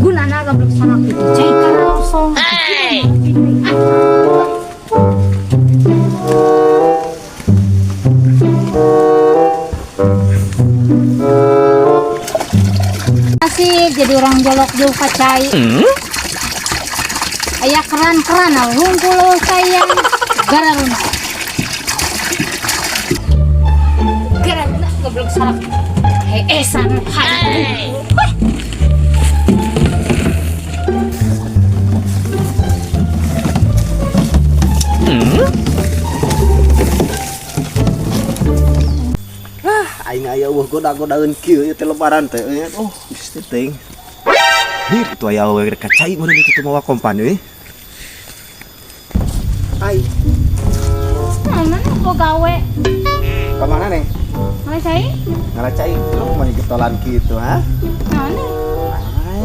Gunana goblok salak itu cai kosong. Hey. Asik jadi orang jolok jauh ka cai. Aya keran-keran ah hungkul sayang. Gararuna. Gararuna goblok salak. Heesan hai. Aing aya eueuh goda-godaeun kieu ieu teh lebaran teh euy. Oh, geus teh teuing. Hir, itu aya awewe rek ka cai meureun itu teu mawa kompan euy. Ai, Mana kok gawe? Ka mana, Neng? Mana cai? Ngala cai, lu mah getolan kitu, ha? Mana? Ah,